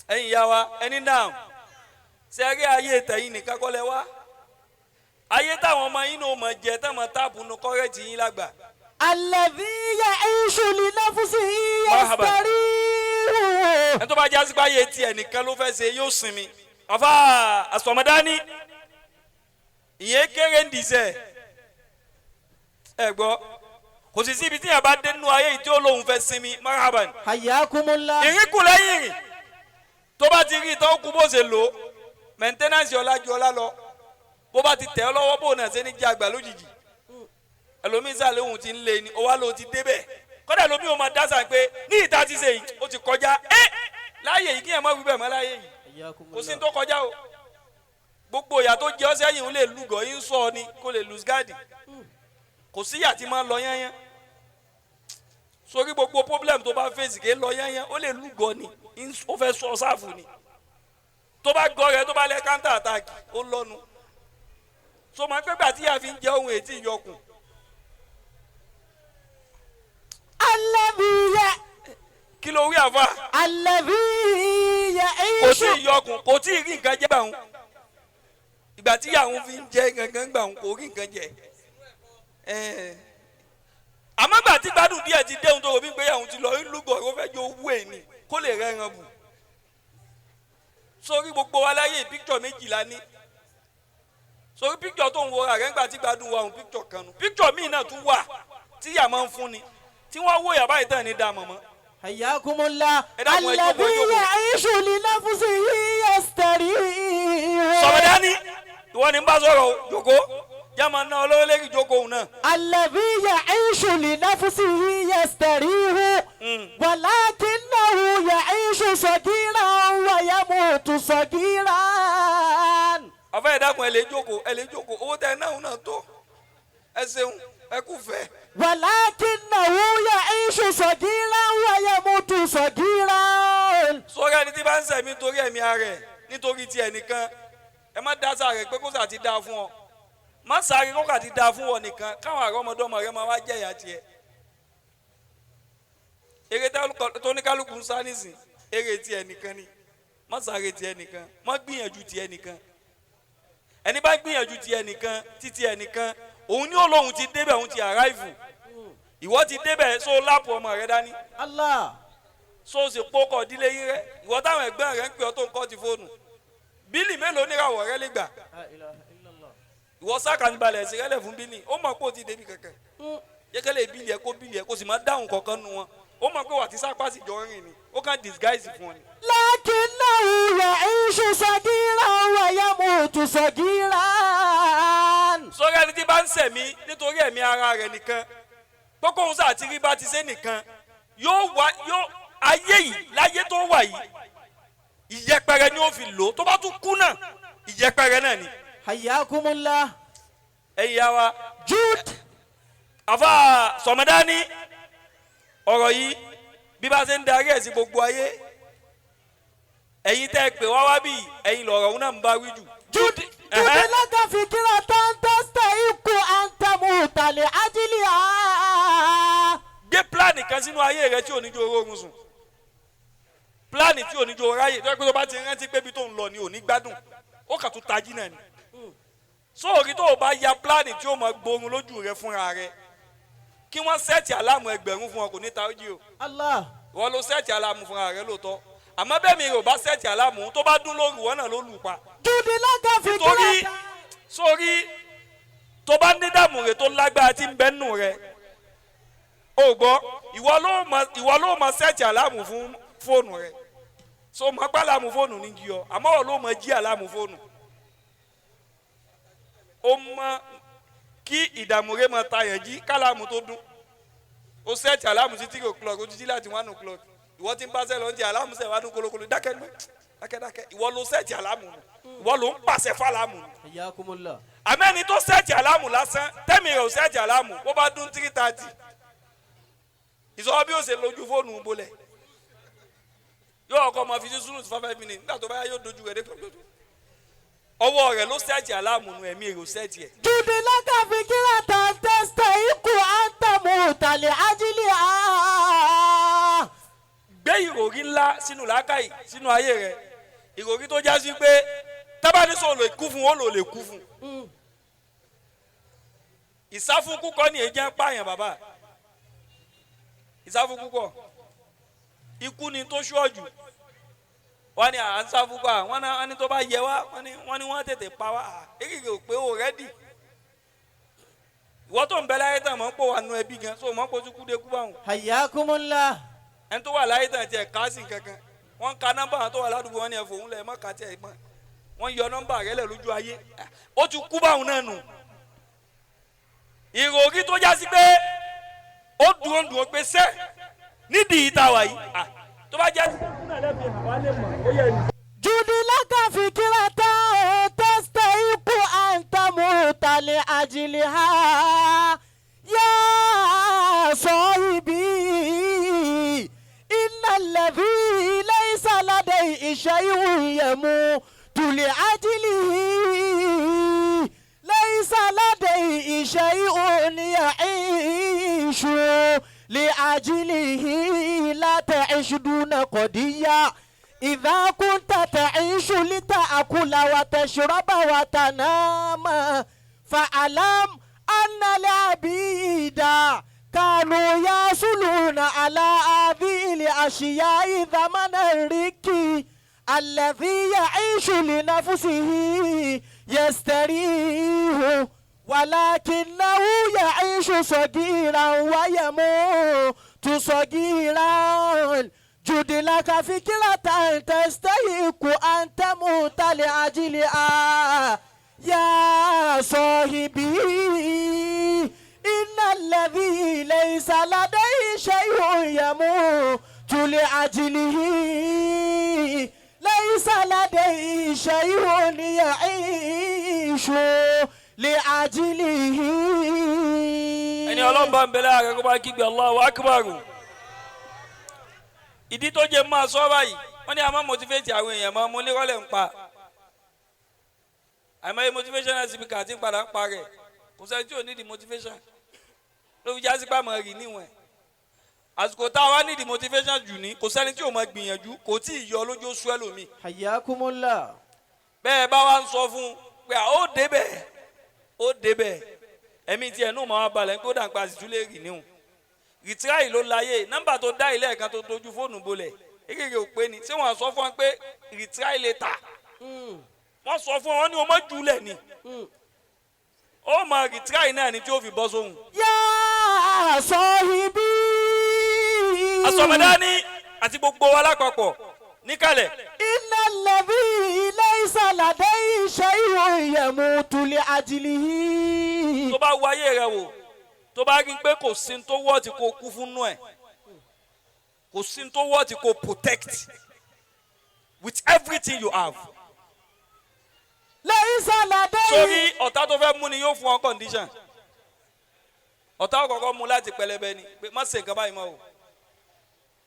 S1: Ẹ̀yin ìyá wa, ẹni náà sẹ́rí ayé tẹ̀yìn nìkan kọ́ lẹ wá, ayé táwọn ọmọ yín náà mọ̀ jẹ, táwọn tap nu kọ́rẹ́tì yín lágbà.
S4: الذي يعيش لنفسه
S1: مرحبا.
S4: يستريح.
S1: Ẹni tó bá jásí pé ayé tiẹ̀ nìkan ló fẹ́ ṣe, yóò sinmi. Àfa àsọmọdání, ìyẹn kéré ń dìísẹ́ ẹ gbọ́. Kò sì síbi tí yàrá bá dé nínú ayé yìí tí ó lóun fẹ́ sinmi marhaban.
S4: Hayyakumullah.
S1: Ìrìn kù lẹ́yìn ìrìn tó bá ti rí ìtàn kú bó ṣe lò ó mẹ̀ńtẹ́nánsì ọlá ju ọlá lọ bó bá ti tẹ̀ ọ́ lọ́wọ́ bó náà ṣe ní jẹ́ àgbà lójijì ẹlòmíín sàlẹ̀ òun ti ń lé ni ó wá lóun ti débẹ̀ kọ́dà lómi ò máa dásà pé ní ìta ti ṣe yìí ó ti kọjá ẹ́ láàyè yìí kí ẹ̀ má wí bẹ́ẹ̀ mọ́ láàyè yìí kò sí ní tó kọjá o gbogbo ìyà tó jẹ ọ́ sẹ́yìn ń lè lúgọ̀ yín sọ ọ ni kó lè lùs gáàdì kò sí ìyà tí máa ń lọ yányán sórí gbogbo problem tó bá fèsì ké lọ yányán ó lè lúgọ ni ó fẹ́ sọ sáfù ni tó bá gọ rẹ tó bá lẹ counter attack ó lọ́nu so máa pẹ́ gbà tí ìyà fi ń jẹ ohun ètí ìyọkùn
S4: Alladhi ya
S1: kí ló wí àfa
S4: alladhi
S1: kò tí
S4: ya'ishu.
S1: ìyọkùn kò tí ì rí nǹkan jẹ gbà ń ìgbà tí ìyà òun fi ń jẹ gangan gbà ń kò rí nǹkan jẹ ẹ̀ẹ́n àmọ́ gbà tí gbádùn díẹ̀ ti déhùn tó rò bí pé àwọn ti lọ ń lúgọ̀ ó fẹ́ jọ owó ẹ̀ ni kó lè rẹ́ran bù sórí gbogbo wa láyé píkítọ̀ méjìlá ní sórí píkítọ̀ tó ń wo ara rẹ̀ ńgbà tí gbádùn wa òun píkítọ̀ kan nù píkítọ̀ míì náà tún wà tí ìyà máa ń fún ni tí wọ́n wó yàrá ìtàn ní dá mọ̀mọ́
S4: Hayyakumullah.
S1: Ẹ dákun, ẹ jókòó, ẹ
S4: Alladhi
S1: jókòó.
S4: ya'ishu li nafsihi yastarihu.
S1: Sọ̀mọ̀dání ìwọ ni ń bá sọ̀rọ̀ o, jókòó já máa ná olówó lérí jókòó òun náà.
S4: Alladhi ya'ishu li nafsihi yastarihu. Walakinahu ya'ishu sagiran wa yamutu sagiran.
S1: Àfẹ́ ẹ dákun ẹ lè jókòó ẹ lè jókòó owó tẹ ẹ náà náà tó ẹ ṣeun ẹ kú fẹ́.
S4: Walakinahu ya'ishu sagiran wa yamutu sagiran.
S1: Sọ́ra ẹni tí bá ń sẹ̀mí nítorí ẹ̀mí ara ẹ̀ nítorí ti ẹnìkan ẹ má dá sáà rẹ̀ pé kó sà ti dáa fún ọ má sáré kó kà ti dáa fún ọ nìkan káwọn àrọ́mọdọ́mọ rẹ máa wá jẹ̀yà tiẹ̀. Eré tó ní kálukú ń sá nísìn eré tiẹ̀ nìkan ni má sáré tiẹ̀ nìkan má gbìyànjú tiẹ̀ nìkan ẹni bá gbìyànjú tiẹ̀ nìkan títí ẹnìkan òun ní olóhùn ti débẹ̀ òun ti àráìfù ìwọ ti débẹ̀ só lápò ọmọ rẹ dání
S4: Allah.
S1: so sì kpókọ̀ dílé yín rẹ ìwọ táwọn ẹgbẹ́ rẹ ń pè ọ́ tó ń kọ́ ti fóònù bílì mélòó níràwọ̀ rẹ lè gbà
S2: La ilaha illallah.
S1: ìwọ sákàníbalẹ̀ sí rẹ́lẹ̀ fún bílì ó mọ̀ pé ó ti débi kankan yẹ́kẹ́lẹ́ bílì ẹ kó bílì ẹ kó sì má dáhùn kankan nu wọn ó mọ̀ pé wà tí sápá sì jọ rìn ni ó kàn disguise fún ọ ni.
S4: Lakinnahu ya'ishu sagiran wa yamutu sagiran.
S1: Sọ́rí ẹni tí bá ń sẹ̀mí nítorí ẹ̀mí ara rẹ̀ nìkan kókó ń sà tí rí bá ti ṣe nìkan yóò wá yóò ayé yìí láyé tó wà yìí ìyẹpẹrẹ ni ó fi lò ó tó bá tún kú náà ìyẹpẹrẹ náà ni.
S4: Hayyakumullah.
S1: Ẹ̀yin ya wa
S4: Jude.
S1: Àfa Sọmọdání ọ̀rọ̀ yìí bí bá ṣe ń darí ẹ̀ sí gbogbo ayé ẹ̀yin tẹ́ ẹ pè wá wá bí ẹ̀yin lọ̀rọ̀ òun náà ń bá wí jù.
S4: Jude.
S1: Ẹ̀hẹ́.
S4: Jude laka fikratan tastahiqu an tamuta li ajliha.
S1: Gbé pílánì kan sínú ayé rẹ tí ò ní jó oorun sùn pílánì tí ò ní jó ráyè tó yẹ pé tó bá ti rántí pé ibi tó ń lọ ni ò ní gbádùn ó kà tún tají náà ni sóòrí tó o bá ya pílánì tí ó mọ gbóòórùn lójú rẹ fúnra rẹ kí wọ́n sẹ́ẹ̀tì àlámù ẹgbẹ̀rún fún ọ kò ní ta ojú o
S4: Allah.
S1: wọ́n ló sẹ́ẹ̀tì àlámù fúnra rẹ lóòótọ́ àmọ́ bẹ́ẹ̀ mi ò bá sẹ́ẹ̀tì àlámù tó bá dún lóru wọ́n náà ló lù pa
S4: Jude laka
S1: torí
S4: fikratan.
S1: sórí tó bá ní dààmú rẹ tó lágbára tí ń bẹ nù rẹ o gbọ́ ìwọ ló mọ sẹ́ẹ̀tì àlámù fún fóònù rẹ so mọ pé àlámù fóònù ní jí ọ àmọ́ ìwọ ló mọ jí àlámù fóònù o mọ kí ìdààmú rẹ mọ tayàn jí kálámù tó dún o sẹ́ẹ̀tì àlámù sí 3 o'clock o ti jí láti 1 o'clock ìwọ ti ń bá sẹ́ẹ̀ lọ ń jẹ àlámù sẹ́ẹ̀ wá dún kolokolo dákẹ́ dákẹ́ dákẹ́ ìwọ ló sẹ́ẹ̀tì àlámù nù ìwọ ló ń pàṣẹ fálámù nù
S2: Hayyakumullah.
S1: àmẹ́ni tó sẹ́ẹ̀tì àlámù lásán tẹ́mi rẹ̀ ò sẹ́ẹ̀tì àlámù bó bá dún 3:30 ìsọwọ́ bí ó ṣe lójú fóònù bolẹ̀ yóò ọkọ ọmọ fi sí sùúrù fún 5 minutes nígbà tó bá yá yóò dojú rẹ̀ dé pẹ̀lú ọwọ́ rẹ̀ ló sẹ́ẹ̀tì àlámù nù ẹ̀mí rẹ̀ ò sẹ́ẹ̀tì ẹ̀.
S4: Jude laka fikratan tastahiqu an tamuta li ajliha.
S1: Gbé ìròrí ńlá sínú làákàyè sínú ayé rẹ̀ ìròrí tó já sí pé tábàdísọ̀ lè kú fún ó lò lè kú fún ìsáfúnkú kọ́ ni èyí jẹ́ ń pààyàn bàbá ìsáfúnkú kọ́ ikú ni tó ṣọ́ọ̀jù wọ́n ní à ń sáfúnkú à wọ́n ní tó bá yẹ wá wọ́n ní wọ́n tètè pa wá èyí kò pé ó rẹ́dì ìwọ́ tó ń bẹ láyé tán mọ̀ ń pò wà nù ẹbí gan so mọ́ kó tún kú dé kú báwọn.
S2: Hayyakumullah.
S1: Ẹni tó wà láyé tàn tiẹ̀ ká sí kankan wọ́n ka nọ́mbà àwọn tó wà ládùúgbò wọn ni ẹ̀ fòun lẹ̀ mọ́ ká tiẹ̀ mọ́ wọ́n yọ nọ́mbà rẹ̀ lẹ̀ lójú ayé ó ti kú báwọn náà nù. Ìròrí tó já sí pé ó dùn dùn pé sẹ́ nídìí ìta wà yìí tó bá jẹ́.
S4: Judilaka fikirata tastaiku an tamuta li ajliha ya sahibi inna alladhi laysa ladayhi shay'un yamutu li ajlihi laysa ladayhi shay'un ya'ishu li ajlihi la ta'ish duna qadiyya إذا كنت تعيش لتأكل وتشرب وتنام فاعلم أن العبيد كانوا يصلون على هذه الأشياء زمن الرك الذي يعيش لنفسه يستريح ولكنه يعيش صغيرا ويموت صغيرا. جدلك فكرة تستحق أن تموت لأجلها يا صاحبي إن الذي ليس لديه شيء يموت لأجله ليس لديه شيء يعيش لأجله.
S1: Ẹni Ọlọ́run bá ń bẹ láàrin kó bá kígbe Allahu Akbar. Ìdí tó jẹ máa sọ báyìí wọ́n ní a máa motivate àwọn èèyàn máa mú nírọ̀lẹ́ ń pa àìmọye motivational speaker àti padà ń pa rẹ̀ kò sẹ́ni tí ò ní di motivation ló fi jásí pàmò rì níwọ̀n àsìkò tá a wá ní di motivation jù ní kò sẹ́ni tí ò máa gbìyànjú kò tí ì yọ lójú oṣù ẹlòmíì.
S2: Hayyakumullah.
S1: Bẹ́ẹ̀ bá wa ń sọ fún un pé ó débẹ̀ ó débẹ̀ ẹ̀mí tiẹ̀ nù máa balẹ̀ kó dà ń pa àsìtúlẹ̀ rì níwọ̀n rìtíráì ló láyé nọ́mbà tó dá ilé ẹ̀kan tó dojú fóònù bolẹ̀ kékeré ò pé ni ṣé wọ́n sọ fún wọn pé rìtíráì lè ta wọ́n sọ fún wọn ní o mọ̀ jùlẹ̀ ni ó mọ rìtíráì náà ni tí ó fi bọ́ sóhun.
S4: يا صاحبي
S1: Asọmọdání àti gbogbo wa lápapọ̀ níkàlẹ̀.
S4: إن الذي ليس لديه شيء يموت لأجله.
S1: Tó bá wo ayé rẹ wò tó bá rí pé kò sí tó wọ́ọ̀tì kó kú fún nú ẹ̀ kò sí tó wọ́ọ̀tì kó protect with everything you have.
S4: ليس لديه.
S1: Sórí ọ̀tá tó fẹ́ mú ni yóò fún ọ condition ọ̀tá kọ̀ọ̀kan mú láti pẹlẹbẹ ni pé má ṣe nǹkan báyìí mọ́ o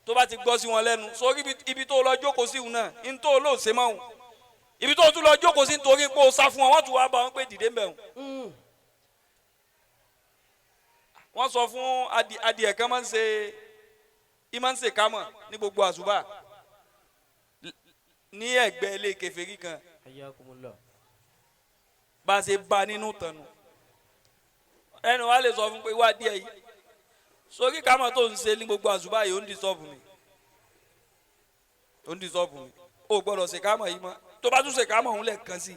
S1: tó bá ti gbọ́ sí wọn lẹ́nu sórí ibi tó lọ jókòó sí òun náà ní tó lò ṣe mọ́ òun ibi tó tún lọ jókòó sí nítorí pé o sá fún wọn wọ́n tún wá bá wọn pé dìde ń bẹ̀ wọn. Wọ́n sọ fún adìẹ kan máa ń ṣe í máa ń ṣe kámọ̀ ní gbogbo àṣùbà ní ẹ̀gbẹ́ ilé kèfèrí kan.
S2: Hayyakumullah.
S1: Bá a ṣe bá a nínú tànù ẹnu wa lè sọ fún pé wá díẹ̀ yìí sórí kámọ̀ tó ń ṣe ní gbogbo àṣùbà yìí ó ń disturb mi ó ń disturb mi ó gbọ́dọ̀ ṣe kámọ̀ yìí mọ́ tó bá tún ṣe kámọ̀ òun lẹ́ẹ̀kan sí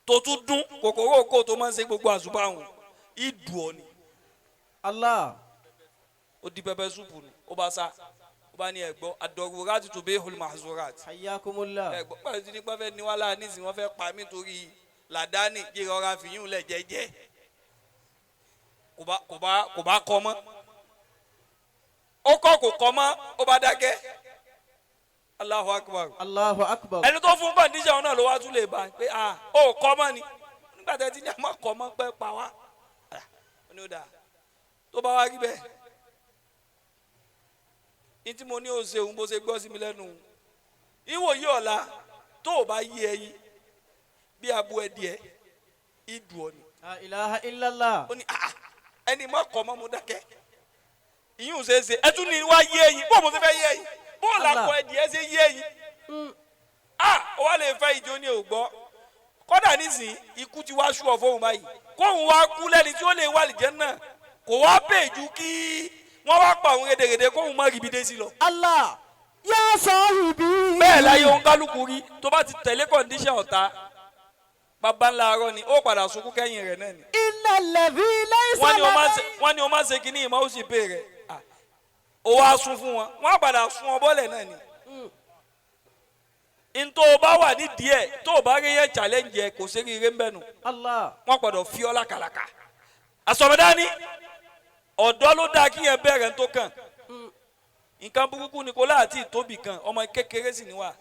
S1: tó tún dún kòkòrò kò tó máa ń ṣe gbogbo àṣùbà òun ìdù ọ ni.
S2: Allah.
S1: Ó di pẹpẹ súpù nù ó bá sá ó bá ní ẹ̀gbọ́ ad-daruratu tubihul mahzurat.
S2: Hayyakumullah.
S1: Ẹ̀gbọ́ pàṣẹ tí nípa fẹ́ ní wàhálà nísìnyí wọ́n fẹ́ pa mí torí làdáni kí rọra fìyún lẹ̀ jẹ́jẹ́ kò bá kọ́ mọ́ ó kọ́ kò kọ́ mọ́ ó bá dákẹ́. Allahu Akbar.
S2: Allahu Akbar.
S1: Ẹni tó fún condition náà ló wá tún lè bá pé ah ó kọ́ mọ́ ni nígbà tẹ́ ti ní àmọ́ kọ́ mọ́ pẹ́ pa wá ó ní ó dáa tó bá wá rí bẹ́ẹ̀ ní tí mo ní o ṣe òun bó ṣe gbọ́ sí mi lẹ́nu ìwò yí ọ̀la tó o bá yí ẹyin bí abo ẹdìẹ ìdù ọ ni.
S2: La ilaha illallah.
S1: Ó ní ah ẹni má kọ́ mọ́ mo dákẹ́ ìyún ṣe é ṣe ẹ tún ní wá yí ẹyin bó mo ṣe fẹ́ yí ẹyin bó làkọ ẹdìẹ ṣe yí ẹyin ah ó wá lè fẹ́ ìjó ní ògbọ́ kọ́dà nísìnyí ikú ti wá sú ọ fóun báyìí kóun wá kú lẹ́ni tí ó lè wà lìjẹ́ náà kò wá pè ju kí wọ́n wá pa òun rédèrèdè kóun má ríbi dé sí lọ.
S4: Allah ya sahibi.
S1: Bẹ́ẹ̀ láyé òun kálukú rí tó bá ti tẹ̀lé condition ọ̀tá bàbá ńlá arọ ni ó padà sunkún kẹ́yìn rẹ̀ náà ni.
S4: إن الذي ليس
S1: Wọ́n ní o má ṣe
S4: لديه
S1: wọ́n ní o má ṣe kínní ìmọ̀ ó sì pè rẹ̀. Ah, ó wá sún fún wọn, wọ́n á padà sún ọ bọ́lẹ̀ náà ni. Ntọ́ o bá wà nídìí ẹ̀, tó o bá rí yẹn challenge ẹ̀, kò sí rire ń bẹ̀ nù.
S2: Allah.
S1: Wọ́n gbọ́dọ̀ fi ọ́ lákàlàkà. Àsọ̀mọ̀dání, ọ̀dọ́ ló dáa kí yẹn bẹ̀rẹ̀ tó kàn. Nǹkan burúkú ni kò láàtì tóbi kan, ọmọ kékeré sì ni wà.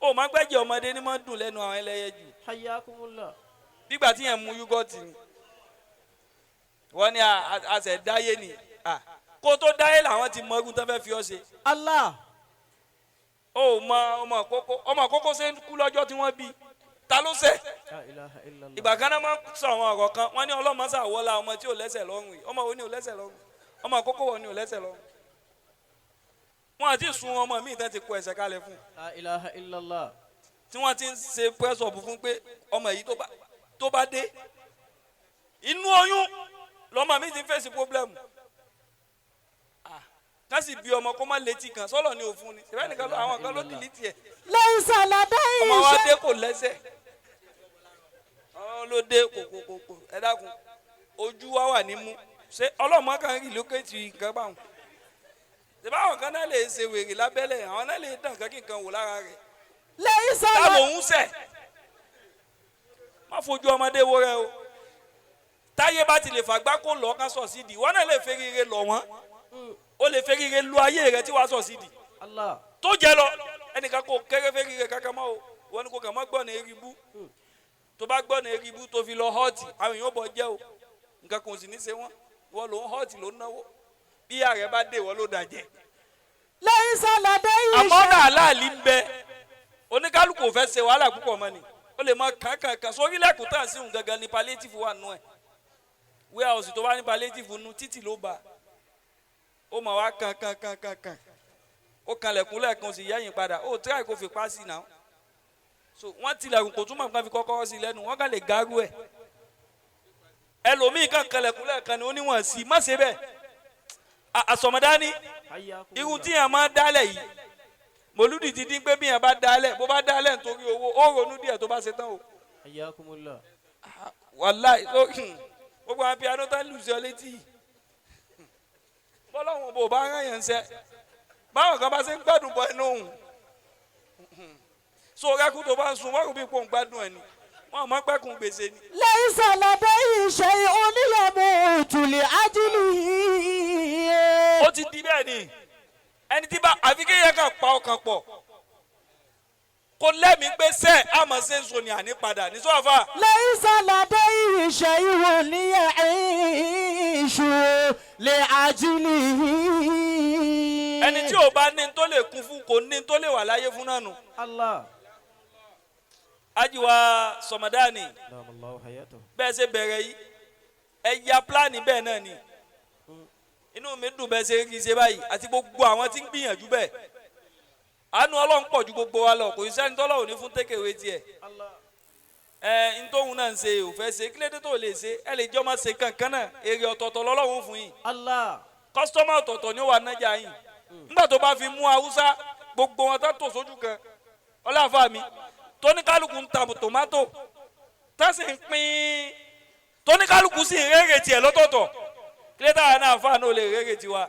S1: Ó máa gbẹ́jẹ̀ ọmọdé ní máa ń dùn lẹ́nu àwọn ẹlẹ́yẹ jù.
S2: Hayyakumullah.
S1: Bígbà tí yẹn mu yúgọ́tì ni. Wọ́n ní àṣẹ dáyé ni. Kó tó dáyé làwọn ti mọ egun tó fẹ́ fi ọ́ ṣe.
S4: Allah.
S1: Ó mọ ọmọ kókó, ọmọ kókó ṣe ń kú lọ́jọ́ tí wọ́n bí. Ta ló ṣẹ̀?
S2: La ilaha illallah.
S1: Ìgbà kan náà máa ń sọ àwọn ọ̀rọ̀ kan, wọ́n ní ọlọ́mọ sàwọ́lá ọmọ tí ò lẹ́sẹ̀ lọ́rùn yìí. Ọmọ wo ni ò lẹ́sẹ̀ lọ́rùn? Ọmọ kókó wo ni ò lẹ́sẹ̀ lọ́rùn? Wọ́n àti sun ọmọ míì tán ti kó ẹsẹ̀ kalẹ̀ fún un.
S2: La ilaha illallah.
S1: Tí wọ́n ti ń ṣe press up fún pé ọmọ yìí tó bá dé inú oyún lọ́mọ mi ti ń fèsì problem. Ká sì bí ọmọ kó má létí kan sọ́lọ̀ ní òfun ni ṣẹ̀fẹ̀ nìkan àwọn kan ló dìlítì ẹ̀.
S4: ليس لديه
S1: Ọmọ wa
S4: شيء
S1: dé kò lẹ́sẹ̀, ọmọ ló dé kò kò kò kò. Ẹ dákun, ojú wa wà nímú, ṣé ọlọ́mọ kan rí lókèjì nǹkan báwọn? Ṣé báwọn kan náà lè ṣe wèrè lábẹ́lẹ̀, àwọn náà lè dàn kankan kan wò lára rẹ̀?
S4: ليس
S1: Ta
S4: لديه
S1: lòun ṣẹ̀? Má fojú ọmọdé wo rẹ o. Táyé bá ti lè fàgbá kó lọ ká sọ sídìí, wọn náà lè fẹ́ rire lọ wọn, ó lè fẹ́ rire lu ayé rẹ tí wàá sọ sídìí
S2: Allah.
S1: tó jẹ lọ. Ẹnìkan kò kéré fẹ́ rire kankan mọ́ o. Wọn ni kò kàn mọ́ gbọ́nà eribu. Tó bá gbọ́nà eribu tó fi lọ họ́ọ̀tì, àwọn èèyàn bọ̀ jẹ́ o, nǹkan kò sì ní ṣe wọ́n. Wọ́n ló ń họ́ọ̀tì ló ń náwó, bí ààrẹ bá dé, wọ́n ló dàjẹ́.
S4: ليس لديه
S1: Àmọ́
S4: شيء
S1: náà aláàlí ń bẹ, oníkálukú ò fẹ́ ṣe wàhálà púpọ̀ mọ́ ni ó lè mọ kankankan sórí lẹ́kùn tán sí òun gangan ní palliative wà nù ẹ̀. Warehouse tó bá ní palliative nù títì ló bá ó mọ̀ wá kankankankankan, ó kanlẹ̀kùn lẹ́ẹ̀kan, sì yẹ́yìn padà, ó tíráì kó fi pa sí náà. So wọ́n tilẹ̀kùn kò túmọ̀ nǹkan fi kọ́kọ́rọ́ sí lẹ́nu, wọ́n kàn lè gárú ẹ̀. Ẹlòmíì kan kanlẹ̀kùn lẹ́ẹ̀kan ni ó níwọ̀n sí má ṣe bẹ́ẹ̀. Àsọmọdání
S2: Hayyakumullah.
S1: irun tí yẹn máa dálẹ̀ yìí, mòlúdì ti dín pé bí yẹn bá dálẹ̀, bó bá dálẹ̀ nítorí owó, ó ronú díẹ̀ tó bá ṣe tán o.
S2: Hayyakumullah.
S1: Wàláì tó gbogbo àwọn piano tá ń lù sí ọ létí yìí, bọ́lọ́hún bò bá rán yẹn ń sẹ́, báwọn kan bá ṣe ń gbádùn bọ ẹnu òun so rẹ́kú tó bá ń sun wọ́n rò bí kò ń gbádùn ẹ̀ ni, wọ́n mọ̀ pẹ́kun gbèsè ni.
S4: ليس لديه شيء يموت لأجله.
S1: Ó ti di bẹ́ẹ̀ ni, ẹni tí bá àfi kéèyàn kan pa ọkàn pọ̀ kó lẹ́mìí pé sẹ́ẹ̀ àmọ́ ṣe ń so ní àní padà ní sọ́ọ̀fà.
S4: ليس لديه شيء يعيش لأجله.
S1: Ẹni tí ò bá ní tó lè kún fún, kò ní tó lè wà láyé fún náà nù.
S2: Allah.
S1: Ajiwa Sọmọdánì,
S2: Allahu hayatahu.
S1: bẹ́ẹ̀ ṣe bẹ̀rẹ̀ yìí, ẹ ya pílánì bẹ́ẹ̀ náà ni. Inú mi dùn bẹ́ẹ̀ ṣe rí ṣe báyìí àti gbogbo àwọn tí ń gbìyànjú bẹ́ẹ̀. Àánú Ọlọ́run pọ̀ ju gbogbo wa lọ, kò sí sẹ́ni tọ́lọ́run ní fún tékèwé tiẹ̀. Ẹ ntòhun náà ń ṣe ò fẹ́ ṣe kílédé tó lè ṣe, ẹ lè jọ́ máa ṣe kankan náà, èrè ọ̀tọ̀ọ̀tọ̀ lọ́lọ́run fún yín.
S2: Allah.
S1: Kọ́sítọ́mà ọ̀tọ̀ọ̀tọ̀ ni ó wà nájà yín. Nígbà tó bá fi mú Haúsá gbogbo wọn tó tò sójú kan, ọlọ́àfà mi tóníkálukú ń ta tòmátò tá sì ń pín, tóníkálukú sì ń rèrè tiẹ̀ lọ́tọ̀ọ̀tọ̀, kílédé náà àfà náà ò lè rèrè tiwa?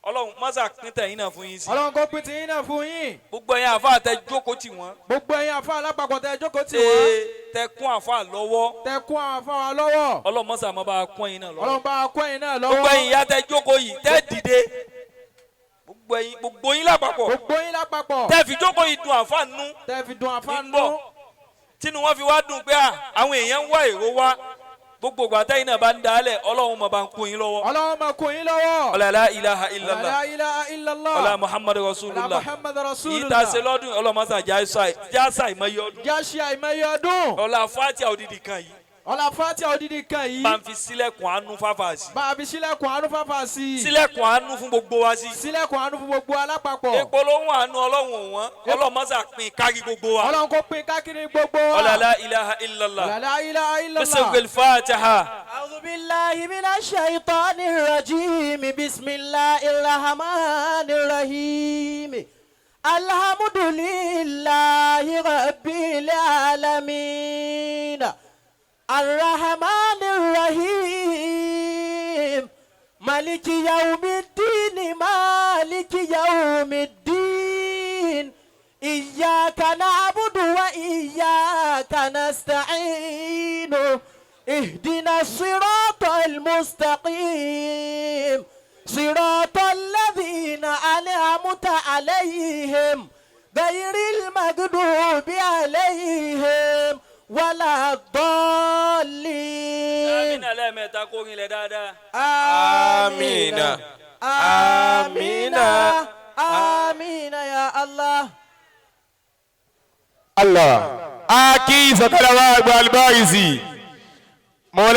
S1: Ọlọ́run mọ́sà pín tẹ̀yìn náà fún yín sí.
S5: Ọlọ́run kó pín tiyín náà fún yín.
S1: Gbogbo ẹ̀yin àfà tẹ jókòó tì wọ́n.
S5: Gbogbo ẹ̀yin àfa alápapọ̀ tẹ jókòó tì wọ́n.
S1: Tẹ kún àfà lọ́wọ́.
S5: Tẹ kún àwọn àfa wa lọ́wọ́.
S1: Ọlọ́run mọ́sà mọ́ bá a kún ẹ̀yin náà lọ́wọ́.
S5: Ọlọ́run bá a kún ẹ̀yin náà lọ́wọ́.
S1: Gbogbo ẹ̀yin ìyá tẹ jókòó yìí, tẹ dìde, gbogbo ẹ̀yin, gbogbo yín lápapọ̀.
S5: Gbogbo yín lápapọ̀.
S1: Tẹ fi jókòó yìí dùn àfà nú.
S5: Tẹ fi dùn àfa
S1: ń
S5: nú.
S1: bọ̀ tínú wọn fi wá dùn pé àwọn èèyàn ń wá èrò wá. Gbogbo ìgbà tẹ́yìn náà bá ń dalẹ̀, Ọlọ́run máa bá ń kún yín lọ́wọ́.
S5: Ọlọ́run máa kún yín lọ́wọ́.
S1: Ọlá la ilaha illallah.
S5: La ilaha illallah.
S1: Ọlá Muhammadu rasulullah.
S5: Ọlá Muhammadu rasulullah.
S1: Yìí tá a ṣe lọ́dún, Ọlọ́run máa jásà ìmọ̀ye ọdún.
S5: Jáṣe àìmọye ọdún.
S1: Ọlá Fatiha odidi kan yìí.
S5: Ọlá Fatiha odidi kan yìí.
S1: Bá ń fi sílẹ̀kùn àánú fáfà sí.
S5: Bá a fi sílẹ̀kùn àánú fáfà sí.
S1: Sílẹ̀kùn àánú fún gbogbo wa sí.
S5: Sílẹ̀kùn àánú fún gbogbo alápapọ̀.
S1: Epo ló ń wà àánú Ọlọ́run ò wọ́n. Ọlọ́run máa ṣàpín kárí gbogbo wa.
S5: Ọlọ́run kó pín káàkiri gbogbo wa.
S1: Ọlá la ilaha illallah.
S5: Ọlá la ilaha illallah.
S1: Bisimil Fatiha.
S4: أعوذ بالله من الشيطان الرجيم بسم الله الرحمن الرحيم الحمد لله رب العالمين. الرحمن الرحيم مالك يوم الدين مالك يوم الدين إياك نعبد وإياك نستعين اهدنا الصراط المستقيم صراط الذين أنعمت عليهم غير المغضوب عليهم ولا الضالين.
S1: Amina lẹ́ẹ̀mẹ́ta kó rinlẹ̀ dáadáa.
S3: Amina.
S4: Amina. Amina ya Allah.
S6: Allah. A kí ìsọ̀kalẹ̀ wa àgbà alibáyìsì.